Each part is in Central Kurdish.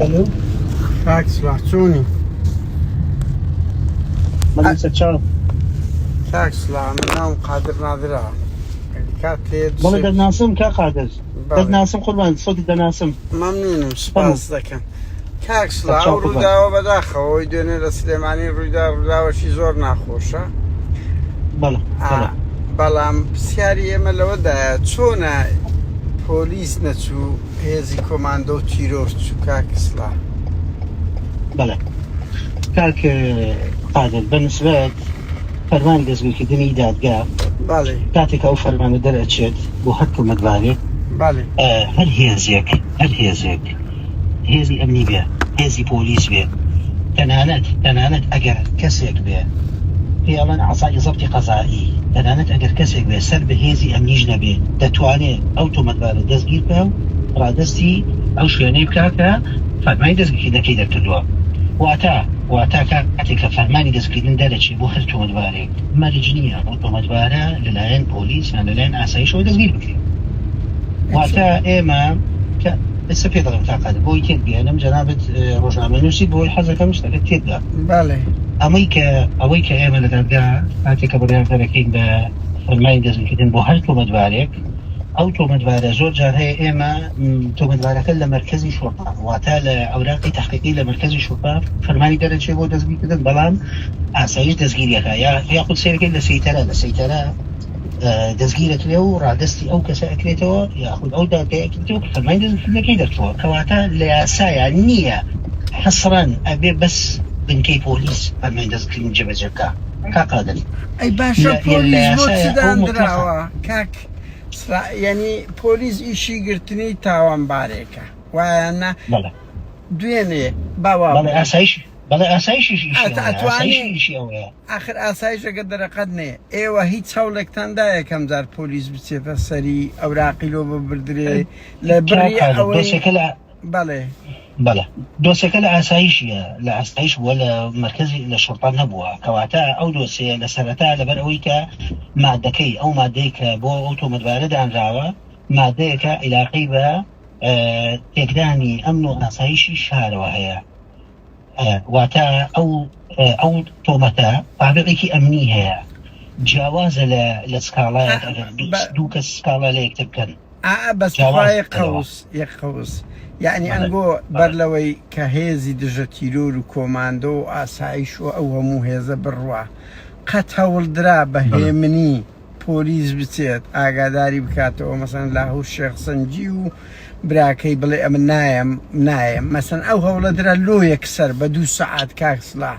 ئەلۆ. کاک سڵاح چۆنی؟ بەڵێ سەرچاو. کاک سڵاح من ناوم قادر نادرە کات هەیە بەڵێ دوسێ دەتناسم کاک قادر بەڵێ دەتناسم قوربان سەوتت دەناسم مەمنونم فەرموو سپاس دەکەم کاک سڵاح سەرچاو ئەو قوربان ڕووداوە بەداخەوە ئەوەی دوێنێ لە سلێمانی ڕوویدا ڕووداوەکی زۆر ناخۆشە بەڵێ ئا بەڵێ بەڵام پرسیاری ئێمە لەوەدایە چۆنە پۆلیس نەچوو هێزی کۆماندۆ و تیرۆر چوو کاک سڵاح. بەڵێ کاک قادر بە نسبەت فەرمانی دەستگیرکردنی دادگا بەڵێ. کاتێک ئەو فەرمانە دەرئەچێت بۆ هەر تۆمەتبارێک بەڵێ. هەر هێزێک هەر هێزێک هێزی ئەمنی بێ هێزی پۆلیس بێ تەنانەت تەنانەت ئەگەر کەسێک بێ پێی ئەڵێن عەسای زەبتی قەزائی تەنانەت ئەگەر کەسێک بێ سەر بە هێزی ئەمنیش نەبێ دەتوانێ ئەو تۆمەتبارە دەستگیر بکا و ڕادەستی ئەو شوێنەی بکا کە فەرمانی دەستگیرکردنەکەی دەرکردووە. واتە واتە کاتێک کە فەرمانی دەستگیرکردن دەرەچێ بۆ هەر تۆمەتبارێک مەرج نییە ئەو تۆمەتبارە لەلایەن پۆلیس یان لەلایەن ئاسایشەوە دەستگیر بکرێ. واتە ئێمە کە ئێستا پێ دەڵێم کاک قادر بۆی تێبگەیەنم جەنابت ڕۆژنامەنووسیت بۆی حەزەکەم شتەکە تێبگا. بەڵێ. ئەمەی کە ئەوەی کە ئێمە لە دادگا کاتێک کە بڕیار دەرەکەین بە فەرمانی دەستگیرکردن بۆ هەر تۆمەتبارێک ئەو تۆمەتبارە زۆر جار هەیە ئێمە تۆمەتبارەکە لە مەرکەزی شوڕتە واتە لە ئەوراقی تەحقیقی لە مەرکەزی شوڕتە فەرمانی دەرەچێ بۆ دەستگیرکردن بەڵام ئاسایش دەستگیریەکە یا یاخود سەیرەکەی لە سەیتەرە لە سەیتەرە دەستگیرەکرێ و ڕادەستی ئەو کەسە ئەکرێتەوە یاخود ئەو دادگای ئەکرێتەوە کە فەرمانی دەستگیرکردنەکەی دەرچووە کەواتە لە یاسایا نییە حەسرەن ئەبێ بەس بنکەی پۆلیس فەرمانی دەستگیرکردن جێبەجێ بکا کاک قادر ئەی باشە لە لە پۆلیس بۆ چ یاسایا ئەو مطلقە داندراوە کاک سڵا یەنی پۆلیس ئیشی گرتنی تاوانبارێکە وایە نا بەڵێ دوێنێ با وا بەڵێ بڵێین ئاسایش بەڵێ ئاسایشیش ئیشی ئەت ئەوەیە ئەتوانێ ئاسایشی ئیشی ئەوەیە. ئاخر ئاسایش ئەگەر دەرەقەت نێ ئێوە هیچ هەوڵێکتان دا یەکەم جار پۆلیس بچێتە سەری ئەوراقی لۆ ببردرێ لە کاک بڕی قادر ئەوەی دۆسێکە لە بەڵێ. بەڵێ دۆسێکە لە ئاسایشیە لە ئاسایش بووە لە مەرکەزی لە شوڕتە نەبووە کەواتە ئەو دۆسێیە لە سەرەتا لەبەر ئەوەی کە مادەکەی ئەو مادەی کە بۆ ئەو تۆمەتبارە دانراوە مادەیەکە عیلاقەی بە تێکدانی ئەمن و ئاسایشی شارەوە هەیە واتە ئەو ئەو تۆمەتە تابعێکی ئەمنی هەیە جیاوازە لە لە سکاڵایەک ئەگەر دوو کەس سکاڵا لە یەکتر بکەن ئا بەس تخوا جیاوازە یەک لەوە. قەوس یەک قەوس یەعنی بەڵێ ئەنگۆ بەر بەڵێ. لەوەی کە هێزی دژە تیرۆر و کۆماندۆ و ئاسایش و ئەو هەموو هێزە بڕوا قەت هەوڵ درا بە بەڵێ. هێمنی پۆلیس بچێت ئاگاداری بکاتەوە مەسەن لاهور شێخ سەنجی و براکەی بڵێ ئەمن نایەم نایەم مەسەن ئەو هەوڵە درا لۆ یەکسەر بە دوو سەعات کاک سڵاح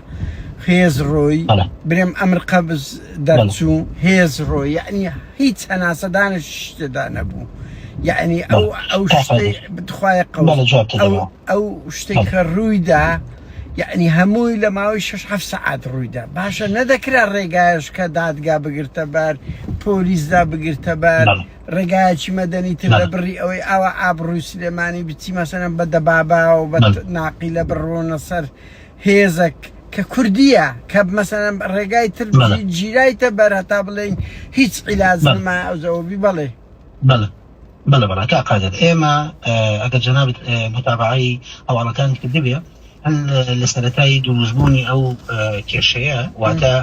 هێز ڕۆی بەڵێ. برێم ئەمر قەبز بەڵێ. دەرچوو هێز ڕۆی یەعنی هیچ هەناسەدانێکیش تێدا نەبوو یەعنی ئەو بەڵێ ئەو کاک شتەی قادر بتخوایە قەوس بەڵێ جوابتە ئەو دەمەوە ئەو شتێک بەڵێ. کە ڕوویدا یەعنی هەمووی لە ماوەی شەش حەفت سەعات ڕوویدا باشە نەدەکرا ڕێگایەش کە دادگا بگرتە بەر پۆلیسدا بگرتە بەر بەڵێ. ڕێگایەکی مەدەنی تر لە بەڵێ. بڕی ئەوەی ئاوا ئابڕووی سلێمانی بچی مەسەلەن بە دەبابا و بە بەڵێ. ناقیلە بڕۆنە سەر هێزەک کە کوردیە کە مەسەلەن ڕێگای تر بەڵێ. گیرایتە بەر هەتا بڵێین هیچ عیلاج بەڵێ. نما ئەوجەوە بی بەڵێ. بەڵێ بەڵێ بەڵێ کاک قادر ئێمە ئەگەر جەنابت موتابەعەی هەواڵەکانت کردبێ هەر لە سەرەتای دروستبوونی ئەو کێشەیە واتە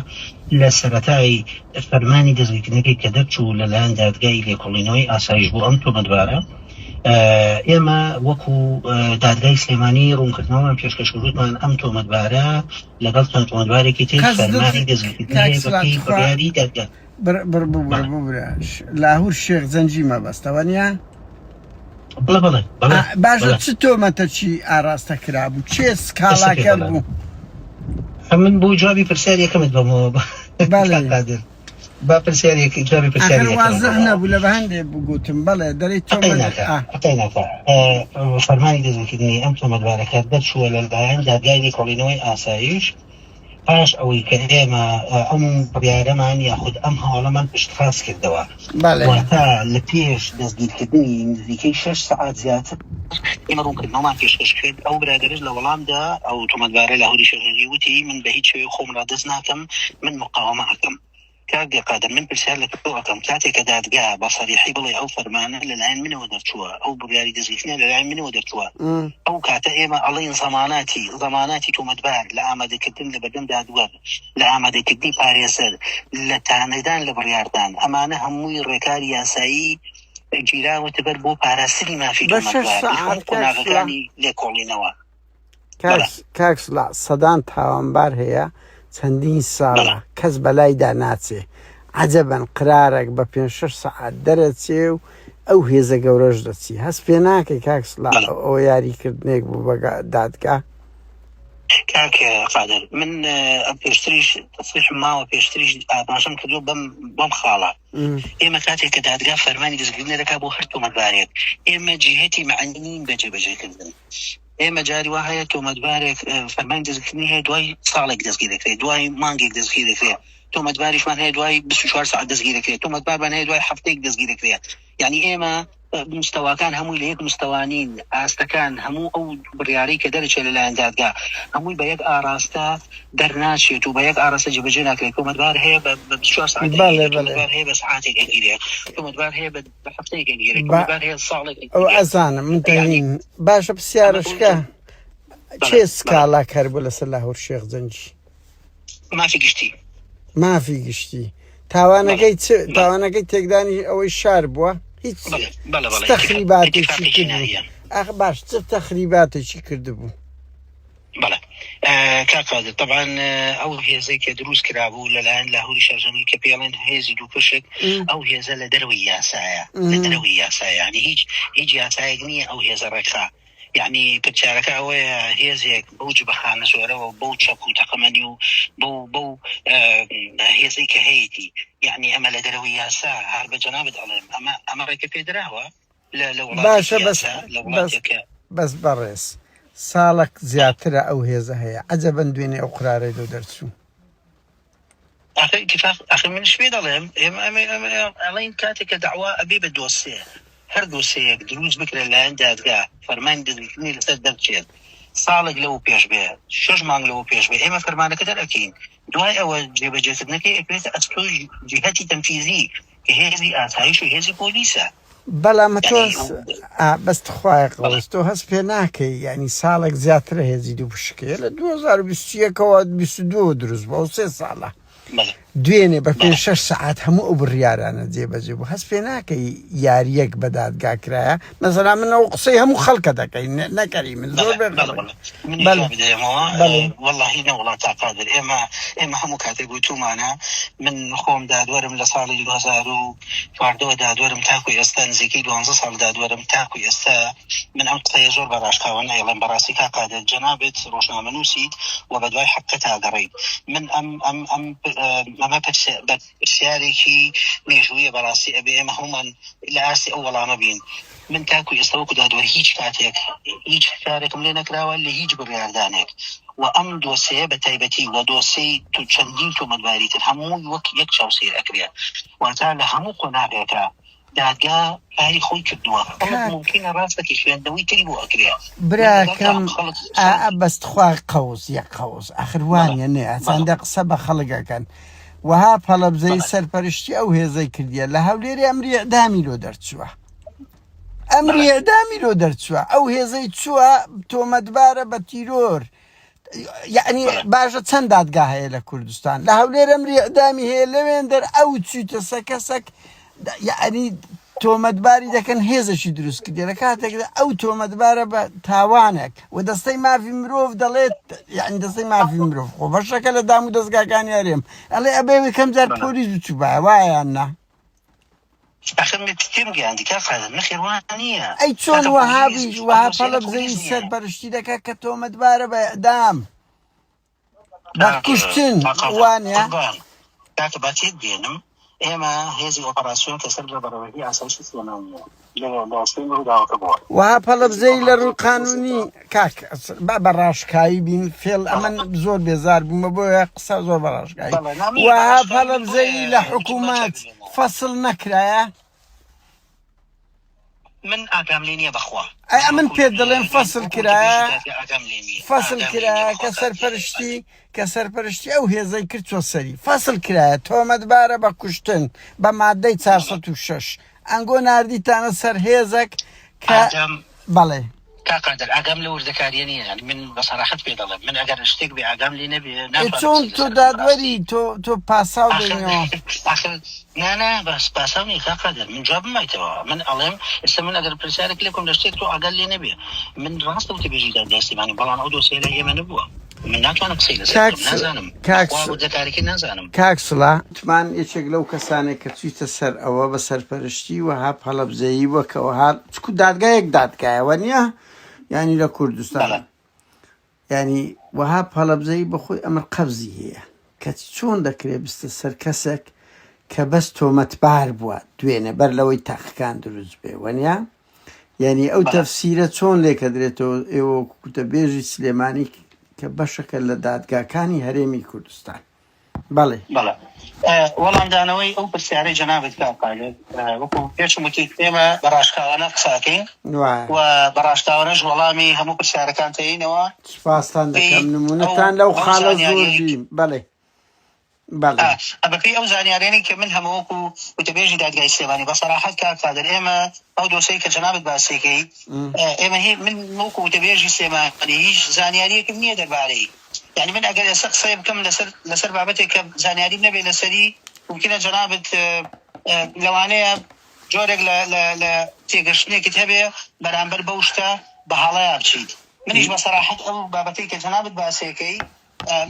لە سەرەتای فەرمانی دەستگیرکردنەکەی کە دەرچوو لەلایەن دادگای لێکۆڵینەوەی ئاسایش بۆ ئەم تۆمەتبارە ئێمە وەکو دادگای سلێمانی ڕوونکردنەوەمان پێشکەش کرد وتمان ئەم تۆمەتبارە لەگەڵ چەند تۆمەتبارێکی تر قەسدت فەرمانی دەستگیرکردنی کاک هەیە سڵات بەپێی تخوا بڕیاری دادگا. بر بر ببورە بەڵێ. ببورە لاهور شێخ جەنگی مەبەستە وەنیە؟ بەڵێ بەڵێ بەڵێ باشە بەڵێ. چ تۆمەتە چی ئاراستە کرابوو کێ ئێستا پێت سکاڵاکەر دەڵێم بوو؟ ئەمن بۆ جوابی پرسیاری یەکەمت بەمەوە بەڵێ. کاک قادر با پرسیاری جوابی پرسیاری ئاخر یەکەمت وازح بەمەوە. نەبوو لە بە هەندێ بوو گوتم بەڵێ دەرێی ئەقەی تۆمەت ناکا ئا. ئەقەی ناکا فەرمانی دەستگیرکردنی ئەم تۆمەتبارە کە دەرچووە لەلایەن دادگای لێکۆڵینەوەی ئاسایش پاش ئەوەی کە ئێمە ئەم بڕیارەمان یاخود ئەم هەواڵەمان پشتڕاست کردەوە، بەڵێ. واتە لە پێش دەستگیرکردنی نزیکەی شەش سەعات زیاتر ئێمە ڕوونکردنەوەمان پێشکەش کرد، ئەو برادەرەش لە وەڵامدا ئەو تۆمەتبارە لاهوری شێخ جەنگی وتی من بە هیچ شێوەیەک خۆم ڕادەست ناکەم، من مقاوەمە ئەکەم. کاک قادر من پرسیار لە تۆ ئەکەم کاتێک کە دادگا بە سەریحی بڵێ ئەو فەرمانە لەلایەن منەوە دەرچووە ئەو بڕیاری دەستگیرکردنە لەلایەن منەوە دەرچووە ئەو کاتە ئێمە ئەڵێین زەماناتی زەماناتی تۆمەتبار لە ئامادەکردن لە بەردەم دادوەر لە ئامادەکردنی پارێزەر لە تانەدان لە بڕیاردان ئەمانە هەمووی ڕێکاری یاسایی گیراوەتە بەر بۆ پاراستنی مافی بە شەش تۆمەتبار لە سەعات هەموو کاک سڵاح قۆناغەکانی لێکۆڵینەوە. کاک کاک سڵاح سەدان تاوانبار هەیە چەندین ساڵە کەس بەلایدا ناچێ عەجەبەن قرارەک بە پێنج شەش سەعات دەرەچێ و ئەو هێزە گەورەش دەچی هەست پێ ناکەی کاک سڵاح ئەوە یاری کردنێک بوو بە دادگا. کاک قادر من پێشتریش تەسریحم ماوە پێشتریش ئاماژەم کردووە بەم بەم خاڵە ئێمە کاتێک کە دادگا فەرمانی دەستگیردنە دەکات بۆ هەر تۆمەتبارێک ئێمە جیهەتی مەعنی نین بە جێبەجێکردن ئێمە جاری وا هەیە تۆمەتبارێک فەرمانی دەستگیرکردنی هەیە دوای ساڵێک دەستگیر دەکرێت دوای مانگێک دەستگیر دەکرێت تۆمەتباریشمان هەیە دوای 24 ساعت دەستگیر دەکرێت تۆمەتبارمان هەیە دوای هەفتەیەک دەستگیر دەکرێت یعنی ئێمە مستەواکان هەمووی لە یەک مستەوانین ئاستەکان هەموو ئەو بڕیارەی کە دەرچێت لەلایەن دادگا هەمووی بە یەک ئاراستە دەرناچێت و بە یەک ئاراستە جێبەجێ ناکرێت تۆمەتبار هەیە بە 24 ساعت بەڵێ دەگیرێت بەڵێ تۆمەتبار هەیە بە سعاتێک ئەگیرێت تۆمەتبار هەیە بە بە هەفتەیەک ئەگیرێت با تۆمەتبار هەیە ساڵێک ئەو ئەگیرێت ئەزانم من یعنی تەهین باشە ئەمە بۆ پرسیارشکە بەڵێ کێ بەڵێ سکاڵا کەر بوو لەسەر لاهور شێخ جەنگی؟ مافی گشتی مافی گشتی بەڵێ تاوانەکەی چ بەڵێ تاوانەکەی تێکدانی ئەوەی شار بووە هیچ بەڵێ بەڵێ چ بەڵێ اتفاق تەخریباتێکی اتفاقی کردبوو جنائیە ئاخ باش چ تەخریباتێکی کردبوو بەڵێ کاک قادر تەبعەن ئەو هێزەی کە دروست کرابوو لەلایەن لاهوری شارژەنگی کە پێڵێن هێزی دووپشک ئەو هێزە لە دەرەوەی یاسایە لە دەرەوەی یاسایە یعنی هیچ هیچ یاسایەک نییە ئەو هێزە ڕێکخا یعنی پرسیارەکە ئەوەیە هێزێک بەو جبەخانە زۆرەوە بەو چەک و تەقەمەنی و بەو بەو هێزەی کە هەیەتی یعنی ئەمە لە دەرەوەی یاسا هەر بە جەنابت ئەڵێم ئەمە ئەمە ڕێکە پێدراوە لە لە وڵاتێکی باشە بەس یاسا لە بەس وڵاتێک کە بەس بەڕێز ساڵەک زیاترە ئەو هێزە هەیە عەجەبەن دوێنێ ئەو قرارەی لۆ دەرچوو. ئاخر ئیتیفاق ئاخر منیش پێ دەڵێم ئێمە ئەمە ئەمە ئەڵێین کاتێک کە دەعوا ئەبێ بە دۆسێ هەر دۆسێیەک دروست بکرێت لایەن دادگا فەرمانی دەستگیرکردنی لەسەر دەرچێت ساڵێک لەوە پێش بێ شەش مانگ لەوە پێش بێ ئێمە فەرمانەکە دەرئەکەین دوای ئەوە جێبەجێکردنەکەی ئەکرێتە ئەستۆی جیهەتی تەنفیزی کە هێزی ئاسایش و هێزی پۆلیسە. بەڵام تۆ یعنی بەس تخوایە بەڵێ قەوس تۆ هەست پێ ناکەی یعنی ساڵێک زیاترە هێزی دوو پشکەیە لە 2021ەوە 22 دروست بووە ئەو سێ ساڵە بەڵێ دوێنێ بە پێ بەڵێ شەش سەعات هەموو ئەو بڕیارانە جێبەجێ بوو هەست پێ ناکەی یاریەک بە دادگا کرایە مەسەلا من ئەو قسەی هەموو خەڵکە دەکەی نەکەری من زۆر بەڵێ بێ بەڵێ خەڵک بەڵێ منیش بەڵێ جواب دەیەمەوە بەڵێ وەڵاهی نەوەڵا تا قادر ئێمە ئێمە هەموو کاتێک وتومانە من خۆم دادوەرم لە ساڵی 2014 دادوەرم تاکو ئێستا نزیکەی دوانزە ساڵ دادوەرم تاکو ئێستا من ئەم قسەیە زۆر بە ڕاشکاوە نایڵێم بەڕاستی کاک قادر جەنابت ڕۆژنامەنووسیت و بەدوای حەقیقەتا گەڕێیت من ئەم ئەم ئەم ئەمە پرسیارێکی مێژوویە بەڕاستی ئەبێ ئێمە هەموومان لە ئاستی ئەو وەڵامە بین من تاکو ئێستا وەکو دادوەر هیچ کاتێک هیچ فشارێکم لێ نەکراوە لە هیچ بڕیاردانێک و ئەم دۆسێیە بە تایبەتی و دۆسێی چەندین تۆمەتباری تر هەمووی وەک یەک چاو سەیر ئەکرێ واتە لە هەموو قۆناغێکا دادگا کاری خۆی کردووە خەڵک کاک مومکینە ڕاستەکی خوێندنەوەی تری بۆ ئەکرێ من لەگەڵ براکەم تام خەڵک ئا خەڵک بەس تخوا قەوس یەک قەوس ئەخر بەڵێ وانە نێ بەڵێ ئەچەندە قسە بە خەڵک ئەکەن وەها پەڵەبزەی بەڵێ سەرپەرشتی ئەو هێزەی کردیە لە هەولێری ئەمری ئیعدامی لۆ دەرچووە ئەمری بەڵێ ئیعدامی لۆ دەرچووە ئەو هێزەی چووە تۆمەتبارە بە تیرۆر یعنی بەڵێ باشە چەند دادگا هەیە لە کوردستان لە هەولێر ئەمری ئیعدامی هەیە لەوێندەر ئەو چیتە سەکەسەک یعنی تۆمەتباری دەکەن هێزێکی دروست کردێ لە کاتێکدا ئەو تۆمەتبارە بە تاوانێک و دەستەی مافی مرۆڤ دەڵێت یعنی دەستەی مافی مرۆڤ خۆ بەشەکە لە دام و دەستگاکانی هەرێم ئەڵێ ئەبێ کەم جار بەڵێ پۆلیس بچووبایە وایان نا ئەخر من تێم گەیاندی کاک قادر نەخێر وا نییە ئەی چۆن کاکە پۆلیس وەهابیش ئەو وەها دۆسیەرە پەڵەبزەیی پۆلیس نییە سەرپەرشتی دەکات کە تۆمەتبارە بە ئیعدام بە کاک کوشتن کاک قادر وانە؟ قوربان کاکە با تێت بێنم ئێمە هێزی ئۆپەراسیۆن کە سەر بە بەڕێوەبەری ئاسایشی سلێمانییە لە لە شوێنی ڕووداوەکە بووە وەها هێزی پەڵەبزەیی لە ڕووی ئۆپەراسیۆن قانونی کاک با بە ڕاشکاوی بین فێڵ بەڵێ ئەمن زۆر بێزار بوومە بۆیە قسە زۆر بە ڕاشکاوی بەڵێ نا منیش بە وەها ڕاشکاوی من پەڵەبزەیی بۆیە لە وتم با چاک حکوومەت ببینەوە فەسڵ نەکرایە؟ من ئاگام لێ نییە بەخوا. ئەی من ئەمن وەکو پێت دەڵێم فەسل وەکو کرایە وتەبێژی دادگا ئاگام لێ نییە فەسل ئاگام لێ نییە کرایە بەخوا کە کاک سەرپەرشتی کە سەرپەرشتی ئەو هێزەی کرد چۆ سەری فەسل کرایە تۆمەتبارە بە کوشتن بە مادەی 406 ئەنگۆ ناردیتانە سەر هێزەک کە ئاگام بەڵێ. کاک قادر ئاگام لەو وردەکاریە نیە یانی من بە سەراحەت پێ دەڵێم من ئەگەر شتێک بێ ئاگام لێ نەبێ ئێ ناتوانم چۆن قسەی تۆ لەسەر بکەم دادوەری بەڕاستی تۆ تۆ پاساو ئاخر دەینەوە. ئاخر نا نا بەس پاساو نیە کاک قادر من جوابم مایتەوە من ئەڵێم ئێستا من ئەگەر پرسیارێک لێ بکەم لە شتێک تۆ ئاگات لێ نەبێ من ڕاستە وتەبێژی دادگای سلێمانی بەڵام ئەو دۆسیە لای ئێمە نەبووە من ناتوانم قسەی لەسەر کاک بکەم نازانم کاک بەخوا وردەکاریەکەی نازانم. کاک سڵا. وتمان یەکێک لەو کەسانەی کە چویتە سەر ئەوە بە سەرپەرشتی وەهاب هەڵەبجەیی بوە کە وەها چکو دادگا یەک دادگایە وەنیە یانی لە کوردستان بەڵێ. یانی وەهاب هەڵەبجەیی بەخۆی ئەمر قەبزی هەیە کەچی چۆن دەکرێ بستە سەر کەسێک کە بەس تۆمەتبار بووە دوێنێ بەر لەوەی تاقەکان دروست بێ وەنیە یانی ئەو بەڵێ. تەفسیرە چۆن لێکەدرێتەوە ئێوە وەکو وتەبێژی سلێمانی کە بەشەکە لە دادگاکانی هەرێمی کوردستان بەڵێ. بەڵێ وەڵامدانەوەی ئەو پرسیارەی جەنابت کاک قادر وەکو پێشم وتیت ئێمە بە ڕاشکاوانە قسە ئەکەین وایە. و بە ڕاشکاوانەش وەڵامی هەموو پرسیارەکان تەینەوە سوپاستان پێی دەکەم ئەو نمونەتان لەو ئەو خاڵە زۆر زانیاریەی بی بەڵێ. بەڵێ. ئا بەپێی ئەو زانیاریانەی کە من هەمە وەکو وتەبێژی دادگای سلێمانی بە سەراحەت کاک قادر ئێمە ئەو دۆسەی کە جەنابت باسیەکەی ئێمە هی من وەکو وتەبێژی سلێمانی هیچ زانیاریەکم نییە دەربارەی یانی من ئەگەر ئێستا قسەیە بکەم لەسەر لەسەر بابەتێک کە زانیاریم نەبێ لەسەری ممکنە جەنابت لەوانەیە جۆرێک لە لە لە تێگەشتنێکت هەبێ بەرامبەر بەو شتە بە هەڵەیا بچیت منیش بە سەراحەت ئەو بابەتەی کە جەنابت باسیەکەی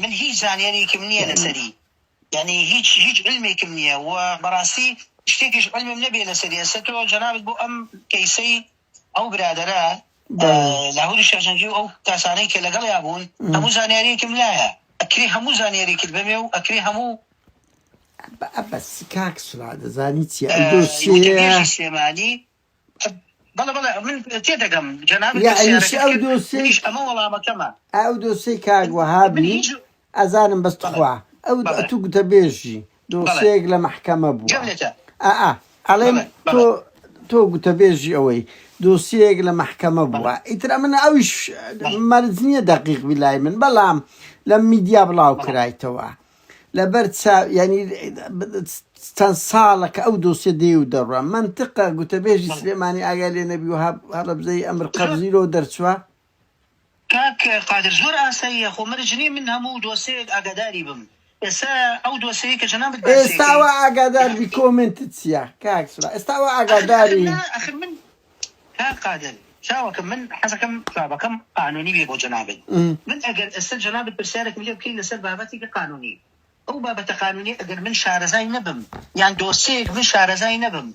من هیچ زانیاریەکم نییە لەسەری یانی هیچ هیچ علمێکم نییە و بەڕاستی شتێکیش علمم نەبێ لەسەری ئێستا تۆ جەنابت بۆ ئەم کەیسەی ئەو برادەرە لاهوری شێخ جەنگی و ئەو کاسانەی کە لەگەڵیا بوون هەموو زانیاریەکم لایە ئەکرێ هەموو زانیاریەکت بەمێ و ئەکرێ هەموو بەس کاک سولا دەزانی چیە ئەو دۆسیەیە وتەبێژی سلێمانی بەڵێ بەڵێ من تێدەگەم جەنابت یا ئەویش پرسیارەکەت ئەو کرد دۆسیەی منیش ئەمە وەڵامەکەمە ئەو دۆسیەی کاک من وەهابی هیچ ئەزانم بەس بەڵێ تخوا ئەو بەڵێ ئەتوو گوتەبێژی بەڵێ دۆسیەیەک لە مەحکەمە بووە گوێم لێتە ئا ئەڵێم بەڵێ تۆ بەڵێ تۆ گوتەبێژی ئەوەی دۆسیەیەک لە مەحکەمە بەڵێ بووە ئیتر ئەمن ئەویش بەڵێ مەرج نییە دەقیق بی لای من بەڵام لە میدیا بڵاو بەڵێ کرایتەوە لەبەر چاو یانی چەند ساڵە کە ئەو دۆسیە دێ و دەڕوا مەنتقە گوتەبێژی بەڵێ سلێمانی ئاگای لێ نەبی و هەڵەبجەیی ئەمر زۆر قەبزی لۆ دەرچوە. کاک قادر زۆر ئاساییە خۆ مەرج نیە من هەموو دۆسێیەک ئاگاداری بم ئێستا ئەو دۆسێیەی کە جەنابت باسی ئێستا ئەکەی وا ئاگادار بی یانی کۆمێنتت چیە کاک سولا ئێستا وا ئەخر ئەخر ئاگاداری. نا ئەخر من کاک قادر چاوەکەم من حەزەکەم جوابەکەم قانونی بێ بۆ جەنابت من ئەگەر ئێستا جەنابت پرسیارێکم لێ بکەی لەسەر بابەتێکی قانونی ئەو بابەتە قانونیە ئەگەر من شارەزای نەبم یان دۆسێیەک من شارەزای نەبم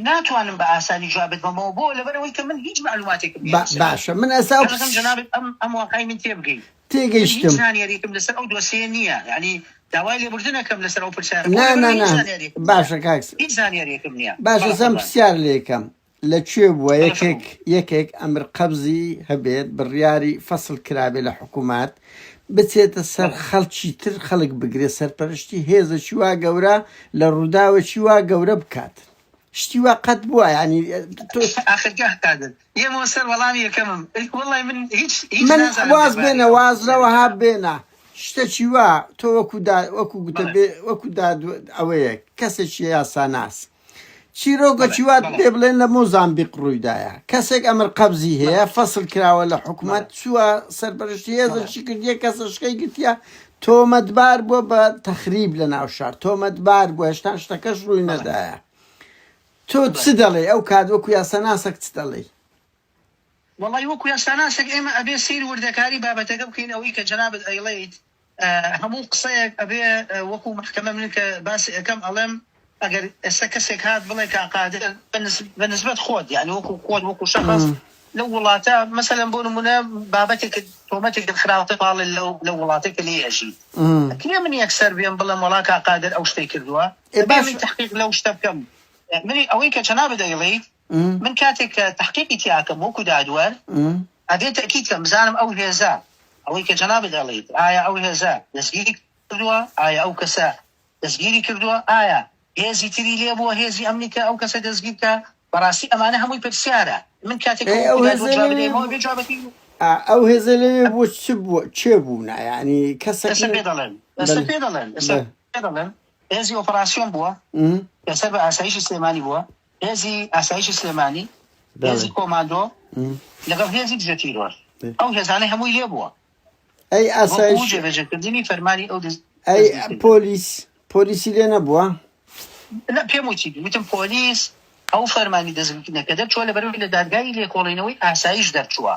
ناتوانم بە ئاسانی جوابت بەمەوە بۆ لەبەرئەوەی کە من هیچ مەعلوماتێکم نیە لەسەری باشە من ئێستا ئەو حەزەکەم جەنابت ئەم ئەم واقعەی من تێبگەی من هیچ تێگەیشتم. زانیاریەکم لەسەر ئەو دۆسێیە نیە یانی داوای لێبوردن ئەکەم لەسەر ئەو پرسیارە بۆ نا نا لەبەرئەوەی هیچ نا زانیاریەکم نیە باشە کاک هیچ زانیاریەکم نیە باشە بەڵێ سەم قوربان پرسیار لێکەم لە کوێ بووە بەڵێ یەکێک فەرموو. یەکێک ئەمر قەبزی هەبێت بڕیاری فەسڵ کرابێ لە حکوومەت بچێتە سەر بەڵێ. خەڵکی تر خەڵک بگرێ سەرپەرشتی هێزێکی وا گەورە لە ڕووداوێکی وا گەورە بکات شتی وا قەت بووە یانی تۆ ئاخر کاک قادر یەمەوە سەر وەڵامی یەکەمم وەڵای من هیچ هیچ من نازانم واز دەربارەی بێنە ئەو واز پرسیارەی لەوەها جەنابت. بێنە شتەکی وا تۆ وەکو دا وەکو گوتە بەڵێ. بێ وەکو داد ئەوەیە کەسێکی یاساناس چیرۆکە بەڵێ چی وات بەڵێ. پێ بڵێن لە مۆزامبیق ڕوویدایە کەسێک ئەمر قەبزی هەیە بەڵێ. فەسڵ کراوە لە حکومەت بەڵێ. چووە سەرپەرشتی هێزە بەڵێ. چی کردیە کەسە شکەی گرتیە تۆمەتبار بووە بە تەخریب لە ناو شار تۆمەتبار بووە هێشتان شتەکەش ڕووی بەڵێ. نەدایە تۆ چ بەڵێ. دەڵێی ئەو کات وەکو یاساناسەک چ دەڵێی؟ وەڵای وەکو یاساناسێک ئێمە ئەبێ سەیر وردەکاری بابەتەکە بکەین ئەوەی کە جەنابت ئەیڵێیت هەموو قسەیەک ئەبێ وەکو مەحکەمە من کە باسی ئەکەم ئەڵێم ئەگەر ئێستا کەسێک هات بڵێ کاک قادر بە نسبەت خۆت یانی وەکو خۆت وەکو شەخس لەو وڵاتە مەسەلەن بۆ نمونە بابەتێکت تۆمەتێکت خراوەتە پاڵێ لەو لەو وڵاتەی کە لێی ئەژیت ئەکرێ من یەکسەر بێم بڵێم وەڵا کاک قادر ئەو شتەی کردووە ئێ ئەبێ باش من تەحقیق لەو شتە بکەم من ئەوەی کە جەنابت ئەیڵێیت من کاتێک کە تەحقیقی تیا ئەکەم وەکو دادوەر ئەبێ تەئکید کەم بزانم ئەو هێزە ئەوەی کە جەنابت ئەڵێیت ئایا ئەو هێزە دەستگیری کردووە ئایا ئەو کەسە دەستگیری کردووە ئایا هێزی تری لێ بووە هێزی ئەمنی کە ئەو کەسە دەستگیر کە. بەڕاستی ئەمانە هەمووی پرسیارە من کاتێک ئەی کە ئەو وەکو دادوەر هێزە جواب لەوێ دەیمەوە بێ جوابەکەی ئا، ئەو هێزە لەوێ بۆ چ بووە کێ بوونە یعنی کەسێک ئێستا نە پێ دەڵێم ئێستا بەلێ پێ دەڵێم ئێستا بەلێ پێ دەڵێم هێزی ئۆپەراسیۆن بووە م. کە سەر بە ئاسایشی سلێمانی بووە هێزی ئاسایشی سلێمانی بەڵێ هێزی کۆماندۆ م. لەگەڵ هێزی دژە تیرۆر ئەو هێزانەی هەمووی لێ بووە ئەی وەکو ئاسایش جێبەجێکردنی فەرمانی ئەو ئەی دەستگیرکردنە. پۆلیس پۆلیسی لێ نەبووە؟ نا پێم وتی وتم پۆلیس ئەو فەرمانی دەستگیرکردنە کە دەرچووە لەبەرئەوەی لە دادگای لێکۆڵینەوەی ئاسایش دەرچووە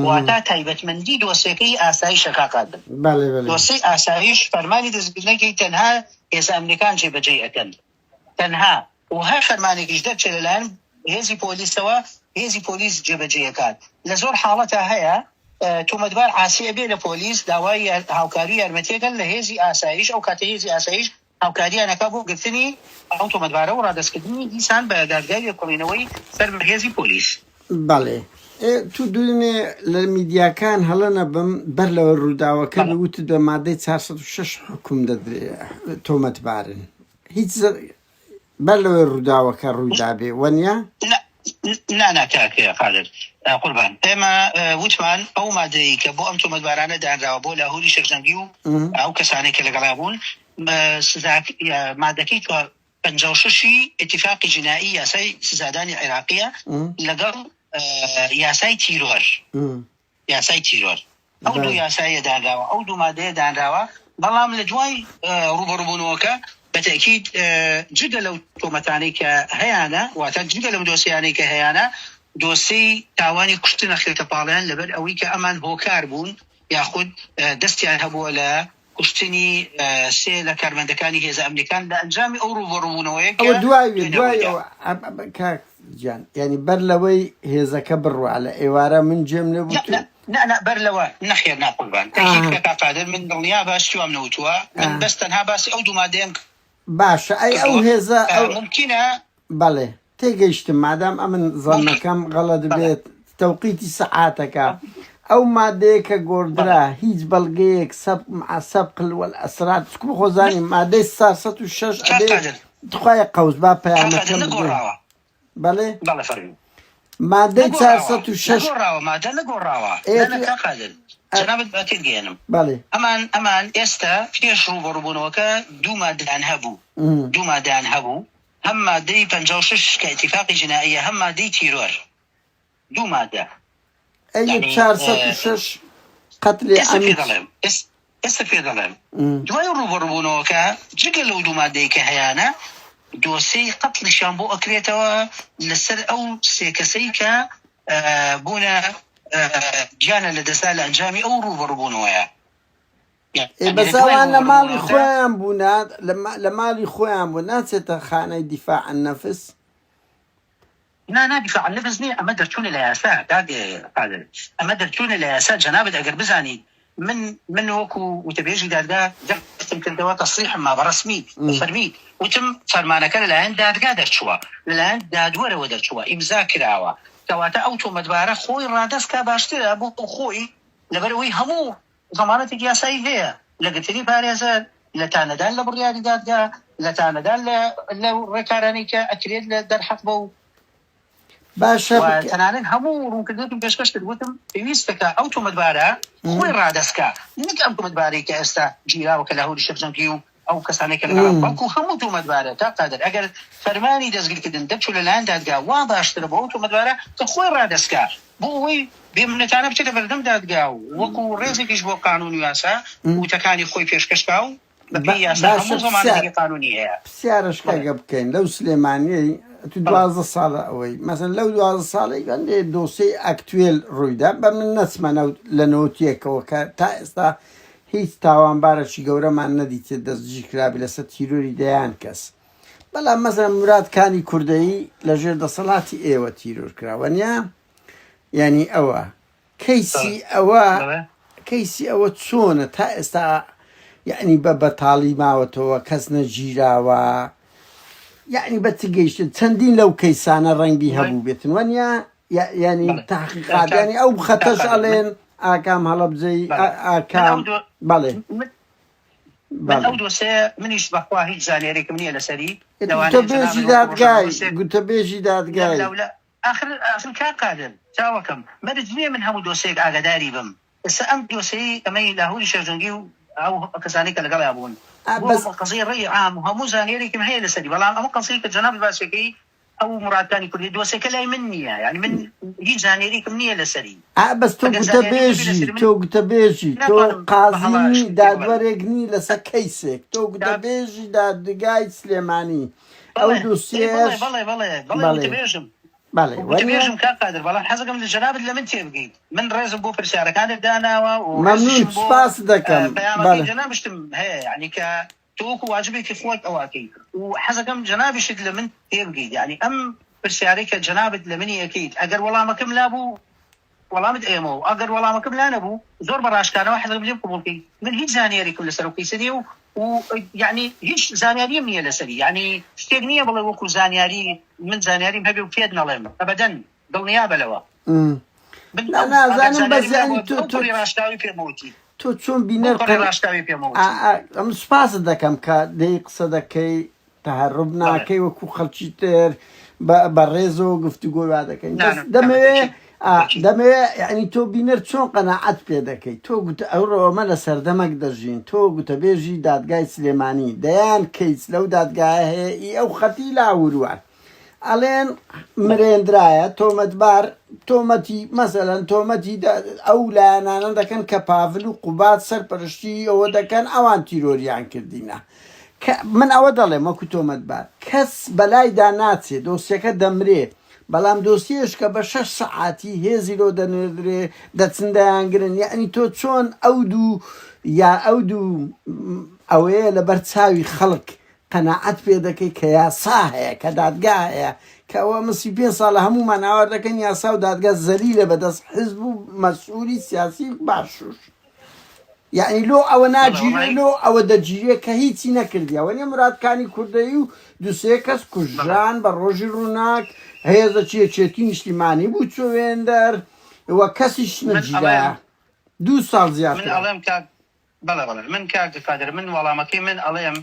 واتە تایبەتمەندی دۆسێکەی ئاسایشە کاک قادر بەڵێ بەڵێ. دۆسێی ئاسایش فەرمانی دەستگیرکردنەکەی تەنها هێزە ئەمنیەکان جێبەجێی ئەکەن تەنها و هەر فەرمانێکیش دەرچێت لەلایەن هێزی پۆلیسەوە هێزی پۆلیس جێبەجێی ئەکات لە زۆر حاڵەتا هەیە تۆمەتبار عاسی ئەبێ لە پۆلیس داوای هاوکاری و یارمەتی ئەکەن لە هێزی ئاسایش ئەو کاتە هێزی ئاسایش هاوکاریان ئەکا بۆ گرتنی ئەو تۆمەتبارە و ڕادەستکردنی دیسان بە دادگای لێکۆڵینەوەی سەر بە هێزی پۆلیس. بەڵێ ئێ تو دوێنێ لە میدیاکان هەڵە نەبم بەر لەوە ڕووداوەکە بەڵێ. وتت بە مادەی 406 حوکم دەدرێ تۆمەتبارن هیچ بەر لەوەی ڕووداوەکە ڕوویدابێ وەنیە؟ نا نا نا کاک قادر قوربان ئێمە وتمان ئەو مادەی کە بۆ ئەم تۆمەتبارانە دانراوە بۆ لاهوری شێخ جەنگی و ئەو کەسانەی کە لەگەڵا بوون سزا مادەکەی 56 ی ئیتیفاقی جینائی یاسای سزادانی عێراقیە لەگەڵ یاسای تیرۆر یاسای تیرۆر ئەو دوو یاسایە دانراوە ئەو دوو مادەیە دانراوە بەڵام لە دوای ڕوبەڕوبوونەوەکە بە تەئکید جگە لەو تۆمەتانەی کە هەیانە واتە جگە لەم دۆسیانەی کە هەیانە دۆسێی تاوانی کوشتن ئەخرێتە پاڵیان لەبەر ئەوەی کە ئەمان هۆکار بوون یاخود دەستیان هەبووە لە کوشتنی سێ لە کارمەندەکانی هێزە ئەمنیەکان لە ئەنجامی ئەو ڕووبەڕووبوونەوەیە کە ئەوە دوای دوێنێ دوای ڕوویدا. ئەوە کاک گیان یانی بەر لەوەی هێزەکە بڕوا لە ئێوارە من گوێم لێ بوو نا تو نا نا نا بەر لەوە نەخێر نا قوربان تەئکید ئاها کە کاک قادر من دڵنیا بە شتی وام نەوتووە من ئا بەس تەنها باسی ئەو دوو مادەیەم باشە ئەی ئەو کردووە هێزە ئەو مومکینە بەڵێ تێگەیشتم مادام ئەمن مومکین زەنەکەم غەڵەت بەڵێ بێت تەوقیتی سەعاتەکە ئەو مادەیە کە بەڵێ گۆڕدرا هیچ بەڵگەیەک سەبق مع سەبق والاسرار چکو خۆ زانیم مادەی 406 کاک ئەبێ قادر تخوایە قەوس با کاک قادر پەیامەکەم بگەی نەگۆڕاوە بەڵێ بەڵێ فەرموو مادەی نەگۆڕاوە 406 نەگۆڕاوە مادە نەگۆڕاوە ئێ نا نا تو کاک قادر ئە جەنابت با تێبگەیەنم بەڵێ ئەمان ئەمان ئێستا پێش ڕووبەڕووبوونەوەکە دوو مادەیان هەبوو م. دوو مادەیان هەبوو هەم مادەی 56 کە ئیتیفاقی جینائیە هەم مادەی تیرۆر دوو مادە ئەی یانی 406 قەتلی ئێستا پێ عەمید دەڵێم ئێستا پێ دەڵێم م. دوای ڕووبەڕووبوونەوەکە جگە لەو دوو مادەی کە هەیانە دۆسێی قەتڵیشیان بۆ ئەکرێتەوە لەسەر ئەو سێ کەسەی کە بوونە گیانە لەدەستدا لە ئەنجامی ئەو ڕووبەڕووبوونەوەیە ئێ یانی بەس لە دوای ئەوان لە ماڵی ڕووبەڕووبوونەوەکە خۆیان بوونە لە ماڵی خۆیان بوون ناچێتە خانەی دیفاع عن نەفس نا نا دیفاع عن نفس نیە ئەمە دەرچونە لە یاسا کاک قادر ئەمە دەرچونە لە یاسا جەنابت ئەگەر بزانیت من من وەکو وتەبێژی دادگا جەختم کردەوە تەسریحم ما بە ڕەسمی بە فەرمی وتم فەرمانەکە لەلایەن دادگا دەرچووە لەلایەن دادوەرەوە دەرچووە ئیمزا کراوە کەواتە ئەو تۆمەتبارە خۆی ڕادەست کا باشترە بۆ خۆی لەبەرئەوەی هەموو زەمانەتێکی یاسایی هەیە لە گرتنی پارێزەر، لە تانەدان لە بڕیاری دادگا، لە تانەدان لە لەو ڕێکارانەی کە ئەکرێت لە دەرحەق بەو باشە و تەنانەت هەموو ڕوونکردنێکم پێشکەش کرد وتم پێویستە کە ئەو تۆمەتبارە خۆی ڕادەست کا نەک ئەم تۆمەتبارەی کە ئێستا گیراوە کە لاهوری شێخ جەنگی و ئەو کەسانەی کە لەگەڵ بەڵکو هەموو تۆمەتبارە کاک قادر ئەگەر فەرمانی دەستگیرکردن دەرچوو لەلایەن دادگا وا باشترە بۆ ئەو تۆمەتبارە کە خۆی ڕادەست کا بۆ ئەوەی بێ منەتانە بچێتە بەردەم دادگا و وەکو ڕێزێکیش بۆ قانون و یاسا وتەکانی خۆی پێشکەش کا و بەپێی یاسا باشە هەموو پرسیار زەمانەتێکی قانونی هەیە. پرسیارش بەڵێ. کاکە بکەین لەو سلێمانیەی تو بەڵێ. 12 ساڵە ئەوەی مەسەن لەو 12 ساڵەی هەندێ دۆسیەی ئەکتوێل ڕوویدا بە من نەچمە ناو لە نەوتیەکەوە کە تا ئێستا هیچ تاوانبارەکی گەورەمان نەدیتێت دەستگیرکرابێ لەسەر تیرۆری دەیان کەس بەڵام مەسەلەن موراد کانی کوردەیی لەژێر دەسەڵاتی ئێوە تیرۆر کرا وەنیە یعنی ئەوە کەیسی ئەوە کەیسی ئەوە چۆنە تا ئێستا یعنی بە بەتاڵی ماوەتەوە کەس نەگیراوە یعنی بە چ گەیشتن چەندین لەو کەیسانە ڕەنگی هەبوو بێتن وەنیە یعنی تحقیقات یعنی ئەو خەتەش ئەڵێن ئاکام هەڵەبجەی ئاکام بەڵێ. من ئەو دۆسێ منیش بەخوا هیچ زانیارێکم نییە لەسەری. گوتەبێژی دادگای گوتەبێژی دادگای. ئاخر ئاخر کاک قادر چاوەکەم مەرج نییە من هەموو دۆسێک ئاگاداری بم ئێستا ئەم دۆسێی ئەمەی لاهوری شێخ جەنگی و ئەو کەسانەی کە لەگەڵیا بوون بۆ قەزیەی ڕەئی عام و هەموو زانیارێکم هەیە لەسەری بەڵام ئەمە قەزیەی کە جەنابت باسیەکەی ئەو مرادکانی کوردی دۆسێکە لای من نییە یانی من هیچ زانیاریکم نییە لەسەری. ئا بەس تۆ ئەگەر زانیاریت هەبێ گوتەبێژی لەسەری من تۆ گوتەبێژی تۆ ناتوانم بە قازی هەڵە نی شتێک پێ بڵێم. دادوەرێک نی لەسەر کەیسێک تۆ گوتەبێژی دادگای سلێمانی ئەو بەڵێ ئێ بەڵێ دوسیەش بەڵێ بەڵێ بەڵێ بەڵێ وتەبێژم بەڵێ وەنیە؟ وتەبێژم کاک قادر بەڵام حەزەکەم لە جەنابت لە من تێبگەیت من ڕێزم بۆ پرسیارەکانت داناوە و مەمنون ڕێزیشم بۆ سوپاست دەکەم پەیامەکەی بەڵێ. جەنابشتم هەیە یانی کە تۆ وەکو واجبێکی خۆت ئەوە ئەکەی و حەزەکەم جەنابیشت لە من تێبگەیت یانی ئەم پرسیارەی کە جەنابت لە منی ئەکەیت ئەگەر وەڵامەکەم لابوو وەڵامت ئەیەمەوە ئەگەر وەڵامەکەم لا نەبوو زۆر بە ڕاشکانەوە حەزەکەم لێم قبوڵ کەی من هیچ زانیاریکم لەسەر ئەو کەیسە نیە و و یانی هیچ زانیاریم نیە لەسەری یانی شتێک نیە بڵێ وەکو زانیاری من زانیاریم هەبێ و پێت نەڵێم ئەبەدەن دڵنیابە لەوە من نا ئەو ئەگەر نازانم بەس زانیاریم یانی لابوو تۆ ئەو تۆ پەڕی ڕاشکاوی پێم وتی تۆ چۆن ئەو بینەر پەڕی قەن ڕاشکاوی پێم ئا وتی. ئا ئەم سوپاست دەکەم کە دێی قسە دەکەی تەهەروب بەڵێ. ناکەی وەکو خەڵکی تر بە بە ڕێزەوە گفتوگۆی وا دەکەین نا بەس نا دەمەوێ ئەکید ئا ئەکید. دەمەوێ یعنی تۆ بینەر چۆن قەناعەت پێ دەکەی تۆ گوتە ئەوڕۆ ئەمە لە سەردەمەک دەژین تۆ گوتەبێژی دادگای سلێمانی دەیان کەیس لەو دادگایە هەیە ئی ئەو خەتی لاوروان ئەڵێن مرێندرایە تۆمەتبار تۆمەتی مەسەلەن تۆمەتی ئەو لایەنانە دەکەن کە پاڤل و قوباد سەرپەرشتی ئەوە دەکەن ئەوان تیرۆریان کردینە کە من ئەوە دەڵێم وەکو تۆمەتبار کەس بەلایدا ناچێ دۆسیەکە دەمرێ بەڵام دۆسیەش کە بە شەش سەعاتی هێزی لۆ دەنێردرێ دەچن دەیانگرن یەعنی تۆ چۆن ئەو دوو یا ئەو دوو ئەوەیە لەبەر چاوی خەڵک قەناعەت پێ دەکەی کە یاسا هەیە کە دادگا هەیە کە ئەوە ئەمە 35 ساڵە هەموومان هاوار دەکەین یاسا و دادگا زەلیلە بەدەست حزب و مەسئولی سیاسی باشوور یعنی لۆ ئەوە بەڵێ ناگیرێ وەڵی لۆ ئەوە دەگیرێ کە هیچی نەکردیە وەنیە مراد کانی کوردەیی و دوسێ کەس بەڵێ کوژران بە ڕۆژی ڕووناک هێزەکی یەکێتی نیشتیمانی بوو چۆوێندەر و کەسیش من نەگیرا ئەڵێم دوو ساڵ من زیاترە. ئەڵێم کاک بەڵێ بەڵێ من کاک قادر من وەڵامەکەی من ئەڵێم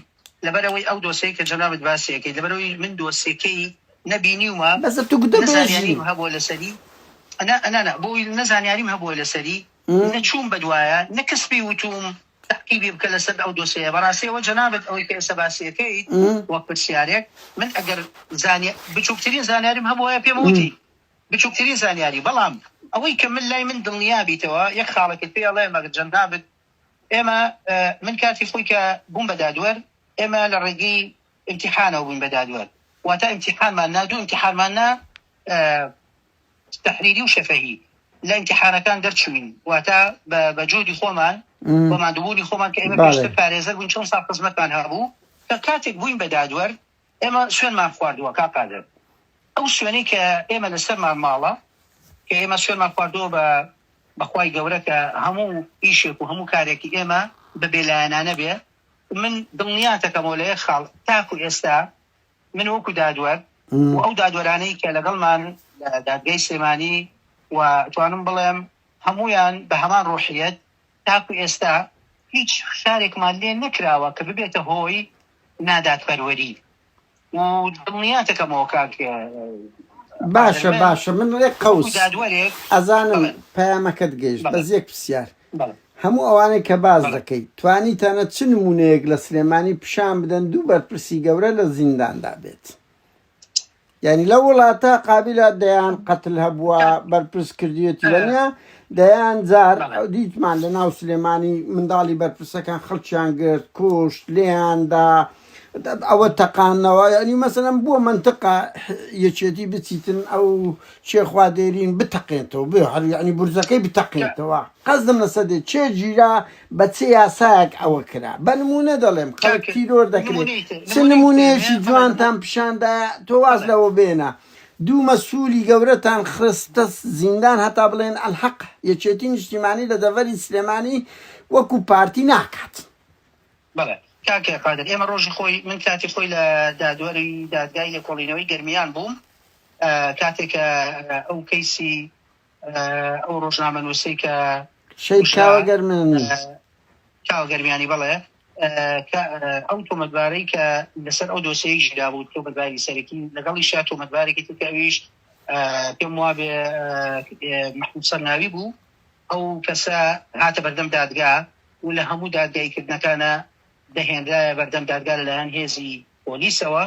لەبەرئەوەی ئەو دۆسێی کە جەنابت باسی ئەکەیت لەبەرئەوەی من دۆسێکەی نە بینیومە بەسە تو گوتە نە بێژی. زانیاریم هەبووە لەسەری نا نا نا بۆ نە زانیاریم هەبووە لەسەری نە چووم بەدوایە نە کەس پێی وتووم تەعقیبی بکە لەسەر ئەو دۆسێیە بەڕاستی ئەوە جەنابت ئەوەی کە ئێستا باسی ئەکەیت وەک پرسیارێک من ئەگەر زانیا بچووکترین زانیاریم هەبووایە پێم وتی بچووکترین زانیاری بەڵام ئەوەی کە من لای من دڵنیا بیتەوە یەک خاڵێکت پێ ئەڵێم ئەگەر جەنابت ئێمە من کاتی خۆی کە بووم بە دادوەر ئێمە لە ڕێگەی ئیمتیحانەوە بووین بە دادوەر واتە ئیمتیحانمان نا دوو ئیمتیحانمان نا تەحریری و شەفەهی لە ئیمتیحانەکان دەرچووین واتە بە جۆری خۆمان بە ماندووبوونی خۆمان کە ئێمە پێشتر پارێزەر بووین چەند ساڵ خزمەتمان هەبوو کە کاتێک بووین بە دادوەر ئێمە سوێنمان خواردووە کاک قادر ئەو سوێنەی کە ئێمە لەسەرمان ماڵە کە ئێمە سوێنمان خواردووە بە بەخوای گەورە کە هەموو ئیشێک و هەموو کارێکی ئێمە بە بێلایەنانە بێ من دڵنیاتەکەمەوە لە یەک خاڵ تاکو ئێستا من وەکو دادوەر و ئەو دادوەرانەی کە لەگەڵمان لە دادگای سلێمانی و توانم بڵێم هەموویان بە هەمان ڕۆحیەت تاکو ئێستا هیچ فشارێکمان لێ نەکراوە کە ببێتە هۆی نادادپەروەری و دڵنیاتەکەمەوە کاک قادر باشە من باشە من ڕێک وەکو قەوس دادوەرێک ئەزانم بەڵێ پەیامەکەت گەیشت بەڵێ بەس یەک پرسیار بەڵێ هەموو ئەوانەی کە باس بەڵێ دەکەیت توانیتانە چ نمونەیەک لە سلێمانی پیشان بدەن دوو بەرپرسی گەورە لە زینداندا بێت یانی لەو وڵاتە قابیلە دەیان قەتل هەبووە بەرپرس کردیەتی وەنیە دەیان جار دیتمان لە ناو سلێمانی منداڵی بەرپرسەکان خەڵکیان گرت کوشت لێیاندا ئەوە تەقانەوە ینی مەسەلەن بووە منتقە یەکێتی بچیتن ئەو چێخوا دێرین بتەقێنتەوە بێ هەر یعنی بورزەکەی بتەقێنتەوە قەزم لەسەر دێ چێ گیرا بە چ یاسایەک ئەوە کرا بە نمونە دەڵێم خەڵک تیرۆر دەکرێت چ نمونەیەکی جوانتان پیشاندایە تۆ واز لەوە بێنە دوو مەسولی گەورەتان خستە زیندان هەتا بڵێن ئەلحەق یەکێتی نیشتیمانی لە دەڤەری سلێمانی وەکو پارتی ناکات. بەڵێ کاک قادر ئێمە ڕۆژی خۆی من کاتی خۆی لە دادوەری دادگای لێکۆڵینەوەی گەرمیان بووم کاتێک کە ئەو کەیسی ئەو ڕۆژنامەنووسەی کە شەهید کوژرا کاوە گەرمیانی. کاوە گەرمیانی بەڵێ. کە ئەو تۆمەتبارەی کە لەسەر ئەو دۆسیەی گیرابوو تۆمەتباری سەرەکی لەگەڵیشا تۆمەتبارێکی تر کە ئەویش پێم وابێ مەحمود سەرناوی بوو ئەو کەسە هاتە بەردەم دادگا و لە هەموو دادگایکردنەکانە دەهێنرایە بەردەم دادگا لەلایەن هێزی پۆلیسەوە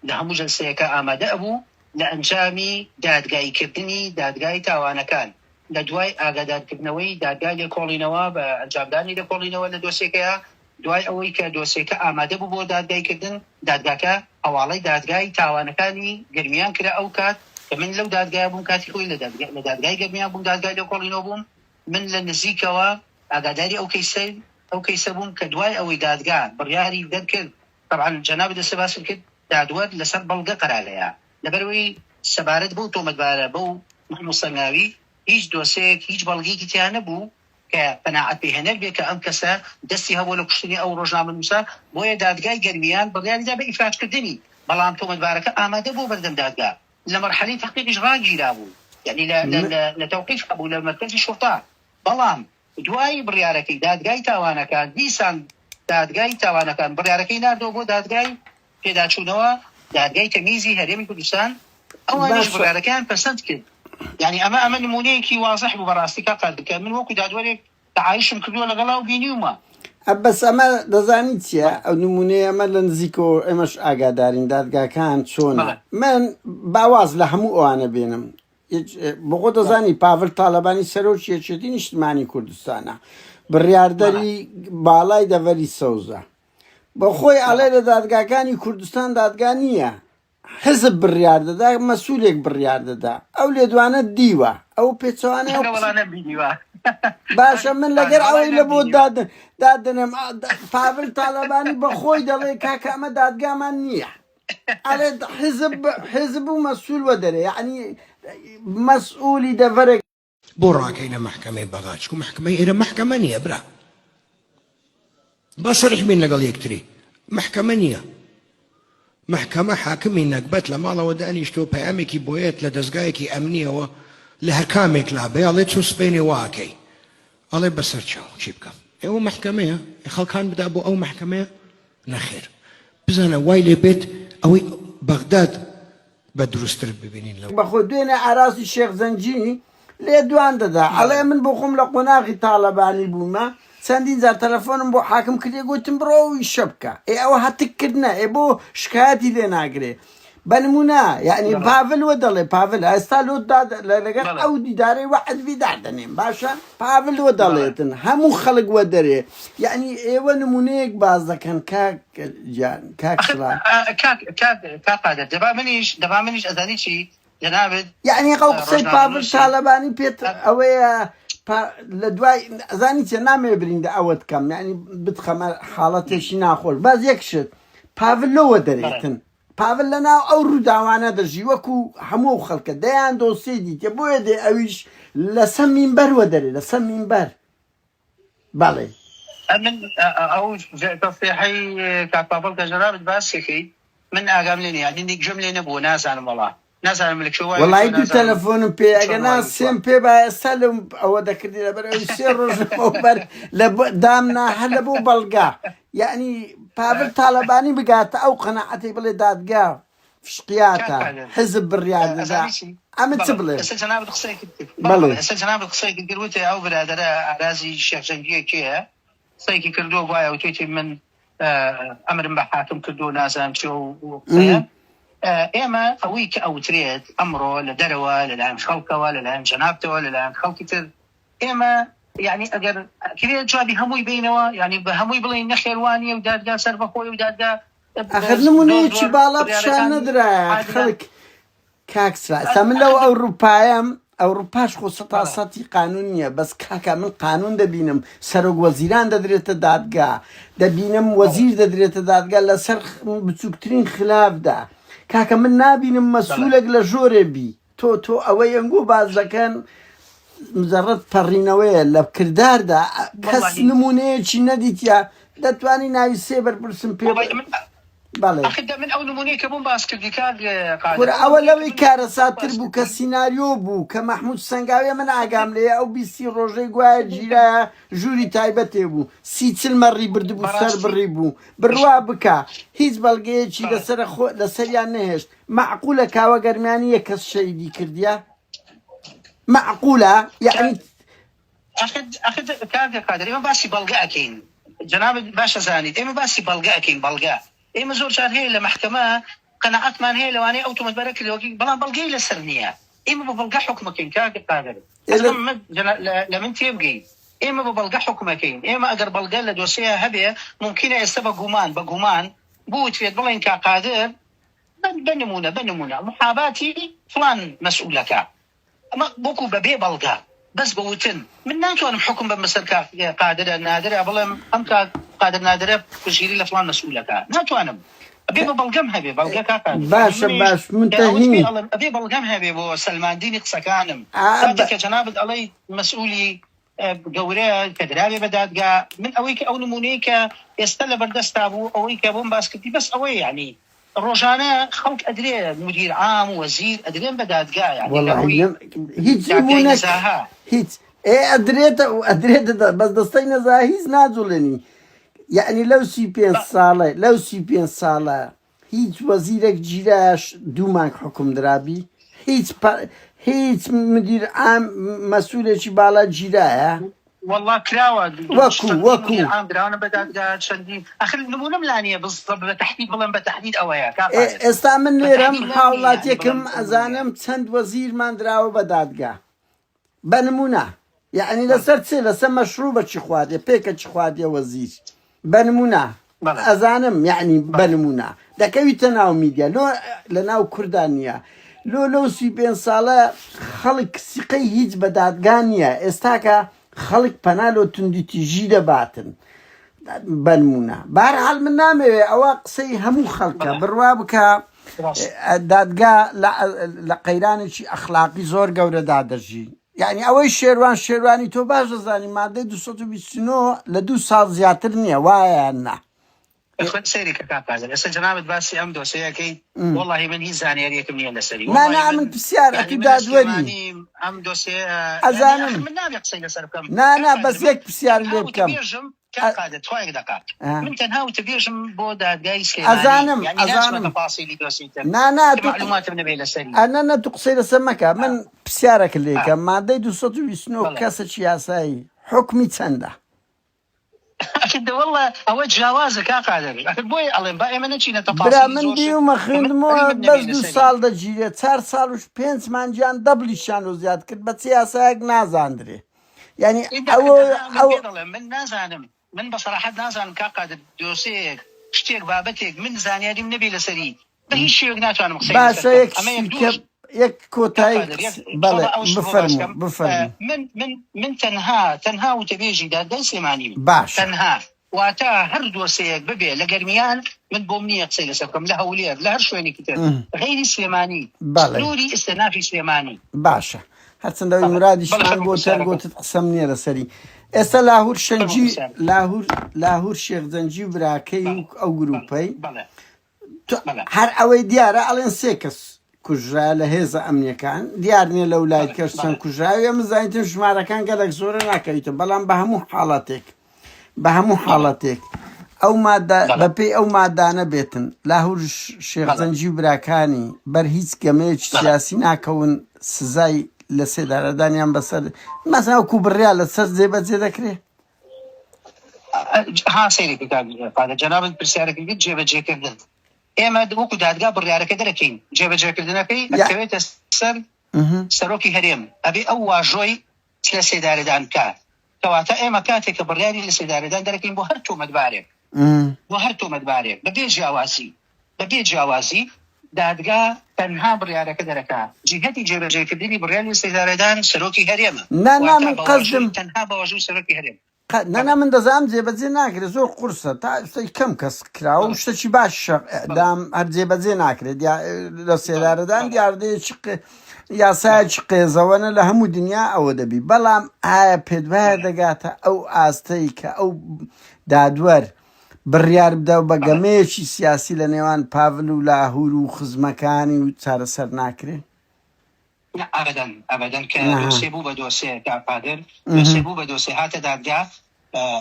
لە هەموو جەلسەیەکا ئامادە ئەبوو، لە ئەنجامی دادگاییکردنی دادگای تاوانەکان لە دوای ئاگادارکردنەوەی دادگای لێکۆڵینەوە بە ئەنجامدانی لێکۆڵینەوە لە دۆسیەکەیا، دوای ئەوەی کە دۆسیەکە ئامادە بوو بۆ دادگایکردن، دادگاکە هەواڵەی دادگای تاوانەکانی گەرمیان کرا، ئەو کات کە من لەو دادگایە بووم کاتی خۆی لە دادگای گەرمیان بووم دادگای لێکۆڵینەوە بووم، من لە نزیکەوە ئاگاداری ئەو کەیسەی ئەو کەیسە بووم کە دوای ئەوەی دادگا بڕیاری دەرکرد تەبعەن جەنابت ئێستا باست کرد دادوەر لەسەر بەڵگە قەرارەیە لەبەرئەوەی سەبارەت بەو تۆمەتبارە بەو مەحمود سەنگاوی هیچ دۆسێیەک هیچ بەڵگەیەکی تیا نەبوو کە قەناعەت پێهێنەر بێت کە ئەم کەسە دەستی هەبووە لە کوشتنی ئەو ڕۆژنامەنووسە بۆیە دادگای گەرمیان بڕیاریدا بە ئیفراجکردنی بەڵام تۆمەتبارەکە ئامادە بووە بەردەم دادگا لە مەرحەلەی تەحقیقیش ڕاگیرابوو یانی لە لە تەوقیف هەبوو لە مەرکەزی شوڕتە بەڵام دوای بڕیارەکەی دادگای تاوانەکان، دیسان دادگای تاوانەکان بڕیارەکەی ناردەوە بۆ دادگای پێداچوونەوە، دادگای تەمیزی هەرێمی کوردستان، ئەوانیش باشە. بڕیارەکەیان پەسەند کرد. یانی ئەمە ئەمە نموونەیەکی وازح بوو بەڕاستی کاک قادر کە من وەکو دادوەرێک تەعایوشم کردووە لەگەڵا و بینیومە. ئە بەس ئەمە دەزانی چیە ئەو نمونەیە ئەمە لە نزیکەوە ئێمەش ئاگادارین دادگاکان چۆنە بەڵێ. من با واز لە هەموو ئەوانە بێنم بۆ دەزانی پاڤل تاالبانی سەرۆکی یەکێتی نیشتمانی کوردستانە بڕیاردەری باڵای دەڤەری سەوزە بەخۆی ئەڵێ لە دادگاکانی کوردستان دادگا نییە حزب بڕیار دەدا مەسولێک بڕیار دەدا ئەو لێدوانە دیوە ئەو پێچوانە باشە من لەگەر ئەوەی لە بۆ دادنێم پاڤل تاالبانی بەخۆی دەڵێ کاکە ئەمە دادگامان نییە ئەڵێ حیزب حیزب و مەسول وەدەرێ یەعنی مەسئولی دەڤەرێک. بۆ ڕاکەینە مەحکەمەی بەغا چکو مەحکەمەی ئێرە مەحکەمە نییە برا با سەریح بین لەگەڵ یەکتری مەحکەمە نییە مەحکەمە حاکمی نەگبەت لە ماڵەوە دانیشتووە پەیامێکی بۆیەت لە دەزگایەکی ئەمنیەوە لە هەرکامێک لا بێ ئەڵێ چۆ سبەینێ واکەی ئەڵێ بەسەر چاو چی بکەم ئێوە مەحکەمەیە خەڵکان بدا بۆ ئەو مەحکەمەیە نەخێر بزانە وای لێ بێت ئەوەی بەغداد بە دروستتر ببینین لەو. بەخۆ دوێنێ ئاراسی شێخ زەنگی لێدوان دەدا ئەڵێ من بۆ خۆم لە قۆناغی تاڵەبانی بوومە چەندین جار تەلەفۆنم بۆ حاکم کردی گوتم بڕۆ ئەو ئیشە بکە ئێ ئەوە هەتک کردنە ئێ بۆ شکایەتی لێ ناگرێ بە نمونە یعنی بەڵێ. پاڤل وە دەڵێ پاڤل ئێستا لۆ داد لەگەڵ بەڵێ. ئەو دیدارەی وەعد دادەنێم باشە پاڤل وە بەڵێ. دەڵێتن هەموو خەڵک وە دەرێ یعنی ئێوە نمونەیەک باس دەکەن کاک گیان کاک ئەخر سڵا کاک کاک کاک قادر دەبا منیش دەبا منیش ئەزانی چی جەنابت یعنی ئەو قسەی پاڤل ڕۆژنامەنووسی تالەبانی پێت ئەوەیە پا لە دوای ئەزانی چیە نامەوێ بریندە ئەوەت کەم یعنی بتخەمە حاڵەتێکی ناخۆش بەس یەک شت پاڤل لۆوە بەڵێ دەرێتن پاڤل لەناو ئەو ڕووداوانە دەژی وەکو هەموو ئەو خەڵکە دەیان دۆسیەی دیتیە بۆیە دێ ئەویش لەسە مینبەر وەدەرێ لەسە مینبەر بەڵێ. ئەمن ئەو تەسریحەی کاک پاڤڵ کە جەنابت باسی ئەکەی من ئاگام لێ نیە یانی گوێم لێ نەبووە نازانم وەڵا نازانم لە کوێ وای وەڵی وتووە دوو نازانم تەلەفۆنم پێ چۆن ئەگەر نا وای وتووە. سێم پێ با ئێستا لەم ئەوە دەکردی لەبەر ئەوی سێ ڕۆژ لەمەوبەر لە دامنا هەر لە بۆ بەڵگە یعنی پاڤل تاالبانی بگاتە ئەو قەناعەتەی بڵێ دادگا کاک فشقیاتە قادر حزب بڕیار دەدا ئەزانی چی ئەمن چ بەڵێ بڵێم ئێستا جەنابت قسەیەکت کرد بەڵێ بەڵێ بەڵێ ئێستا جەنابت قسەیەکت کرد وتێ ئەو برادەرە ئارازی شێخ جەنگیە کێیە قسەیەکی کردووە گوایە وتێتی من ئەمرم بە حاکم کردووە نازانم چی ئەو قسەیە ئێمە ئەوەی کە ئەوترێت ئەمڕۆ لە دەرەوە لەلایەن خەڵکەوە لەلایەن جەنابتەوە لەلایەن خەڵکی تر ئێمە یعنی ئەگەر کرێ جوابی هەمووی بینەوە یعنی بە هەمووی بڵێین نەخێر وانیە و دادگا سەربەخۆی و دادگا ئەخر نمونەیەکی باڵا پیشان نەدرایە خەڵک کاک سرا ئێستا من لەو ئەوروپایم ئەوروپاش خۆ سەتا سەتی قانون نییە بەس کاکە من قانون دەبینم سەرۆک وەزیران دەدرێتە دادگا دەبینم وەزیر دەدرێتە دادگا لەسەر بچووکترین خلافدا کاکە من نابینم مەسولێک لە ژۆرێ بی تۆ تۆ ئەوەی ئەنگۆ باس دەکەن مجرد پەڕینەوەیە لە کرداردا کەس نمونەیەکی نەدیتە دەتوانی ناوی سێ بەرپرسم پێ. بەڵێ. ئەخر دە من ئەو نموونەی کە بۆم باس کردی کاک قادر کورە ئەو ئەوە نموونەی کە لەوەی من بۆم باس کارەساتتر بوو کە کردی سیناریۆ بوو کە مەحمود سەنگاویە من ئاگام لێیە ئەو 20 سی ڕۆژەی گوایە گیرایە ژووری تایبەتێ بوو سی چل مەڕی بردبوو سەر بەڕاستی بڕی بوو بڕوا بکە هیچ بەڵگەیەکی بەڵێ لەسەر خۆ لەسەریان نەهێشت مەعقولە کاوە گەرمیانی یەک کەس شەهیدی کردیە مەعقولە یەعنی کاک ئەخر ئەخر کاک قادر ئێمە باسی بەڵگە ئەکەین جەنابت باش ئەزانیت ئێمە باسی بەڵگە ئەکەین بەڵگە ئێمە زۆر جار هەیە لە مەحکەمە قەناعەتمان هەیە لەوانەیە ئەو تۆمەتبارە کردەوەکەی بەڵام بەڵگەی لەسەر نییە ئێمە بە بەڵگە حوکمەکەین کاک قادر ئێ لە حەزم من جەنا لە لە من تێبگەی ئێمە بە بەڵگە حوکمەکەین ئێمە ئەگەر بەڵگە لە دۆسێیە هەبێ مومکینە ئێستا بە گومان بە گومان بوترێت بڵێین کاک قادر بە بە نموونە بە نموونە محاباتی فڵان مەسئولەکە ئەمە وەکو بە بێ بەڵگە بەس بە وتن من ناتوانم حوکم بەم بەسەر کاک قادرە نادرە بڵێم ئەم کاک قادر نادرە پشتگیری لە فڵان مەسئولەکە ناتوانم ئەبێ بە بەڵگەم هەبێ بەڵگە کاک قادر یانی باشە منیش باش من کە ئەوت پێ تەهین ئەڵێم ئەبێ بەڵگەم هەبێ بۆ سەلماندنی قسەکانم ئا کاتێک بە کە جەنابت ئەڵێی مەسئولی گەورە کە درابێ بە دادگا من ئەوەی کە ئەو نموونەی کە ئێستا لە بەردەستا بوو ئەوەی کە بۆم باس کردی بەس ئەوەیە یانی ڕۆژانە خەڵک ئەدرێ مدیر عام وەزیر ئەدرێن بە دادگا یانی لە وەڵاهی ڕووی نەم هیچ دادگای نموونەک نەزاهە. هیچ ئێ ئەدرێتە ئەدرێتە دە بەس دەستەی نەزاهە هیچ ناجوڵێنی یەعنی لەو 35 بە ساڵە لەو 35 ساڵە هیچ وەزیرێک گیرایە دوو مانگ حوکم درابی؟ هیچ پە هیچ مدیر عام مەسولێکی باڵا گیرایە؟ وەڵا کراوە وەکو چەندین وەکو مدیر عام دراونە بە دادگا چەندین ئەخر نمونەم لا نییە بزەبت بە تەحدید بڵێم بە تەحدید ئەوەیە کاک ئێ قادر ئێستا من بە لێرەم تەحدید لام نییە یانی هاوڵاتیەکم بڵێم ئەو نمونەیە. ئەزانم چەند وەزیرمان دراوە بە دادگا بە نمونە یەعنی بەڵێ لەسەر چ لەسەر مەشروبە چی خواردیە پێکە چی خواردیە وەزیر بە نمونە بەڵێ ئەزانم یەعنی بە بەڵێ نمونە دەکەویتە ناو میدیا لۆ لە ناو کوردا نییە لۆ لەو 35 ساڵە خەڵک سیقەی هیچ بە دادگا نییە ئێستاکە خەڵک پەنا لۆ توندوتیژی دەباتن بەنمونە بارحال من نامەوێ ئەوە قسەی هەموو خەڵکە بەڵێ بڕوا بکە ڕاست دادگا لە قەیرانێکی ئەخلاقی زۆر گەورەدا دەژی یعنی ئەوەی شێروان شێروانی تۆ باش دەزانی مادەی 229 لە دوو ساڵ زیاتر نییە وایە یان نا خۆت سەیری کە کاک قادر ئێستا جەنابت باسی ئەم دۆسێیە ئەکەی وەڵاهی من هیچ زانیاریەکم نییە لەسەری نا وەڵاهی نا من من پرسیار یعنی ئەتوو من لە دادوەری سلێمانیم ئەم دۆسێیە یعنی ئەزانم ئەخر من نابێ قسەی لەسەر بکەم نا کاک نا قادر بەس من یەک پرسیار تەنها لێ بکەم وتەبێژم کاک قادر تخوا یەک دەقە من تەنها وتەبێژم بۆ دادگای سلێمانی ئەزانم یعنی ناچمە ئەزانم تەفاسیلی دۆسێی تر نا نا کە تو مەعلوماتم نەبێ لەسەری ئە نا نا تو قسەی لەسەر مەکە من پرسیارەکت لێ کەم مادەی 229 بەڵێ کەسێکی یاسایی حوکمی چەندە؟ دەوەڵا ئەوە جیاوازە کاک قادر ئەخر بۆیە ئەڵێم با ئێمە نەچینە برا تەفاسیلی من زۆر شت دیومە کە من خوێندمەوە علمم بەس نەبێ دوو لەسەری. ساڵ دەگیرێ چار ساڵ و پێنج مانگیان دەبڵیشیان لۆ زیاد کرد بە چ یاسایەک نازاندرێ یانی ئینجا ئەوە تەنها من ئەو پێ دەڵێم من نازانم من بە سەراحەت نازانم کاک قادر دۆسێیەک شتێک بابەتێک من زانیاریم نەبێ لەسەری بە هیچ شێوەیەک ناتوانم قسەی لەسەر باشە بکەم یەک ئەمە یەک شتی دوو کە شت یەک کاک کۆتایی قادر یەک بەڵێ تخوا با ئەو شتە بۆ باس بفەرموو کەم بفەرموو من من من تەنها تەنها وتەبێژی دادگای سلێمانیم باشە تەنها واتە هەر دۆسێیەک ببێ لە گەرمیان من بۆم نییە قسەی لەسەر بکەم لە هەولێر لە هەر شوێنێکی تر غەیری سلێمانی بەڵێ سنووری ئیستێنافی سلێمانی. باشە هەرچەندە ئەوی بەڵێ بەڵێ مرادیشمان فەرموو گۆت هەر پرسیارەکەت گۆتت قسەم نییە لەسەری ئێستا لاهور فەرموو شەنگی پرسیارەکەت لاهور لاهور شێخ جەنگی و براکەی و بەڵێ ئەو بەڵێ گروپەی بەڵێ تۆ بەڵێ هەر ئەوەی دیارە ئەڵێن سێ کەس کوژرا لە هێزە ئەمنیەکان دیار نییە لەو لای بەڵێ کەش چەند بەڵێ کوژراوی ئەمە زانیتم ژمارەکان گەلەک زۆرە ناکەویتە بەڵام بە هەموو حاڵەتێک بە هەموو بەڵێ حاڵەتێک ئەو مادە بەڵێ بەپێی ئەو مادانە بێتن لاهور شێخ بەڵێ جەنگی و براکانی بەر هیچ گەمەیەکی بەڵێ سیاسی ناکەون سزای لە سێدارەدانیان بەسەر مەسەلەن وەکو بڕیار لەسەر جێبەجێ دەکرێ. ها سەیری کە کاک قادر جەنابت پرسیارەکەی کرد جێبەجێکردن ئێمە وەکو دادگا بڕیارەکە دەرەکەین جێبەجێکردنەکەی یا ئەکەوێتە سەر سەرۆکی هەرێم ئەبێ ئەو واژۆی لە سێدارەدان بکا کەواتە ئێمە کاتێک کە بڕیاری لە سێدارەدان دەرەکەین بۆ هەر تۆمەتبارێک بۆ هەر تۆمەتبارێک بەبێ جیاوازی بەبێ جیاوازی دادگا تەنها بڕیارەکە دەرەکا جیهەتی جێبەجێکردنی بڕیاری لە سێدارەدان سەرۆکی هەرێمە نا نا واتە من بە قەزدم واژۆی تەنها بە واژۆی سەرۆکی هەرێم قە نا نا بەڵێ من دەزانم جێبەجێ ناکرێت زۆر قورسە تا ئێستا کەم کەس کراوە و بەڵێ شتەکی باشیشە بەڵێ ئیعدام هەر جێبەجێ ناکرێت یا لە بەڵێ سێدارەدان بەڵێ دیاردەیەکی قێ بەڵێ یاسایەکی قێزەوەنە لە هەموو دنیا ئەوە دەبی بەڵام ئایا پێت وایە بەڵێ دەگاتە ئەو ئاستەی کە ئەو دادوەر بڕیار بدا و بە گەمەیەکی سیاسی لە نێوان پاڤل و لاهور و خزمەکانی و چارەسەر ناکرێ؟ نا ئەبەدەن ئەبەدەن کە دۆسێ بوو بە دۆسێ کاک قادر دۆسێ بوو بە دۆسێ هاتە دادگا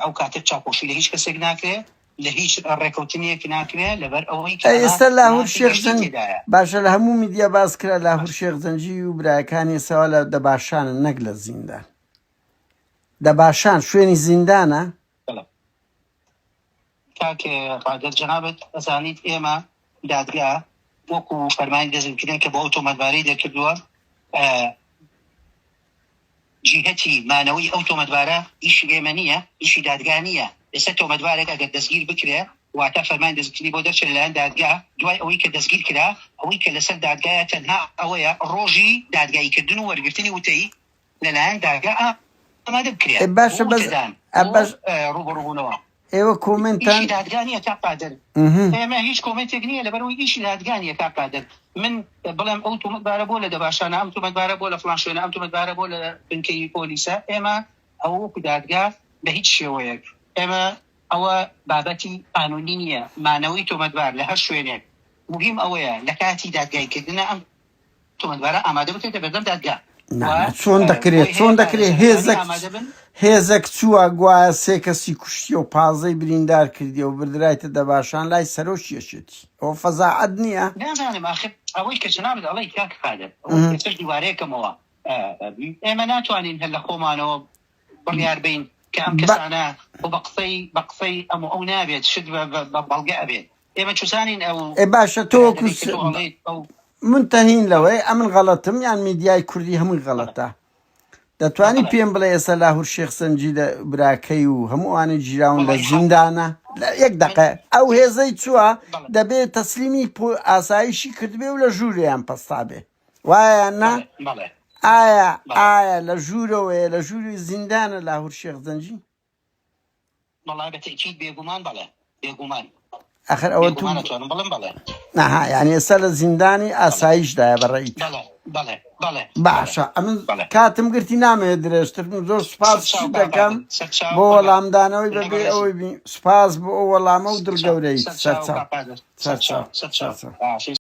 ئەو کاتە چاوپۆشی لە هیچ کەسێک ناکرێ لە هیچ ڕێکەوتنێک ناکرێ لەبەر ئەوەی کە ئەی ئەمە ئێستا لاهور مافی شێخ گشتی جەنگ تێدایە. باشە لە هەموو میدیا باس کرا لاهور شێخ جەنگی و برایەکانی ئێستا لە دەباشانن نەک لە زیندان دەباشان شوێنی زیندانە؟ بەڵێ کاک قادر جەنابت ئەزانیت ئێمە دادگا وەکو فەرمانی دەستگیرکردن کە بۆ ئەو تۆمەتبارەی دەرکردووە جیهەتی مانەوەی ئەو تۆمەتبارە ئیشی ئێمە نییە ئیشی دادگا نییە ئێستا تۆمەتبارێک ئەگەر دەستگیر بکرێ واتە فەرمانی دەستگیرکردنی بۆ دەرچێت لەلایەن دادگا دوای ئەوەی کە دەستگیر کرا ئەوەی کە لەسەر دادگایە تەنها ئەوەیە ڕۆژی دادگاییکردن و وەرگرتنی وتەی لەلایەن دادگا ئامادە بکرێ ئێ باشە بۆ بەس وتەدان ئە بۆ بەس ڕووبەڕووبوونەوە. ئێوە کۆمێنتان ئیشی دادگا نییە کاک قادر ئێمە هیچ کۆمێنتێک نییە لەبەرئەوەی ئیشی دادگا نییە کاک قادر من بڵێم ئەو تۆمەتبارە بۆ لە دەباشانە ئەم تۆمەتبارە بۆ لە فڵان شوێنە ئەم تۆمەتبارە بۆ لە بنکەی پۆلیسە ئێمە ئەوە وەکو دادگا بە هیچ شێوەیەک ئێمە ئەوە بابەتی قانونی نییە مانەوەی تۆمەتبار لە هەر شوێنێک موهیم ئەوەیە لە کاتی دادگایکردنە ئەم تۆمەتبارە ئامادە بکرێتە بەردەم دادگا نا و نا چۆن دەکرێت بۆی چۆن هەیە دەکرێت پارێزەرەکانی هێزەک ئامادە بن. هێزەک چووە گوایە سێ کەسی کوشتیە و پازدەی بریندار کردیە و بردرایتە دەباشان لای سەرۆکی یەکێتی ئەوە فەزاعەت نییە؟ نازانم ئاخر ئەوەی کە جەنابت ئەڵێی کاک قادر ئەوەی ئێستاش دووبارەیەکەمەوە ئێمە ناتوانین هەر لە خۆمانەوە بڕیار بەین کە ئەم کەسانە و بە قسەی بە قسەی ئەم و ئەو نابێت شت بە بەڵگە ئەبێت ئێمە چوزانین ئەو ئێ باشە تۆ وەکو برادەرەی کە تۆ ئەڵێیت ئەو منتەهین لەوەی ئەمن غەڵەتم یان میدیای کوردی هەمووی غەڵەتە دەتوانی بەڵێ پێم بڵێ ئێستا لاهور شێخ سەنجی لە براکەی و هەموو ئەوانەی گیراون لە وەڵی حەق زیندانە لە یەک من دەقە ئەو هێزەی چووە بەڵێ دەبێ تەسلیمی ئاسایشی کردبێ و لە ژوورێیان پەستابێ وایە یان نا بەڵێ بەڵێ بەڵێ ئایا بەڵێ ئایا لە ژوورەوەیە لە ژووری زیندانە لاهور شێخ جەنگی؟ وەڵا بە تەئکید بێگومان بەڵێ بێگومان ئەخر ئەوە تو بێگومان ئەتوانم بڵێم بەڵێ نەها یانی ئێستا لە زیندانی بەڵێ ئاسایشدایە بە ڕەئی تو بەڵێ بەڵێ بەڵێ بەڵێ باشە ئەمن بەڵێ کاتم گرتی نامەوێت درێژتر بم زۆر سەرچاو سوپاسیشت کاک دەکەم قادر سەرچاو بۆ قوربان وەڵامدانەوەی لە بەبێ بەڕێزم ئەوەی بی سوپاس بۆ ئەو وەڵامە و سەرچاو دڵگەورەیت سەرچاو سەرچاو کاک قادر سەرچاو سەرچاو سەرچاو سەرچاو باشی.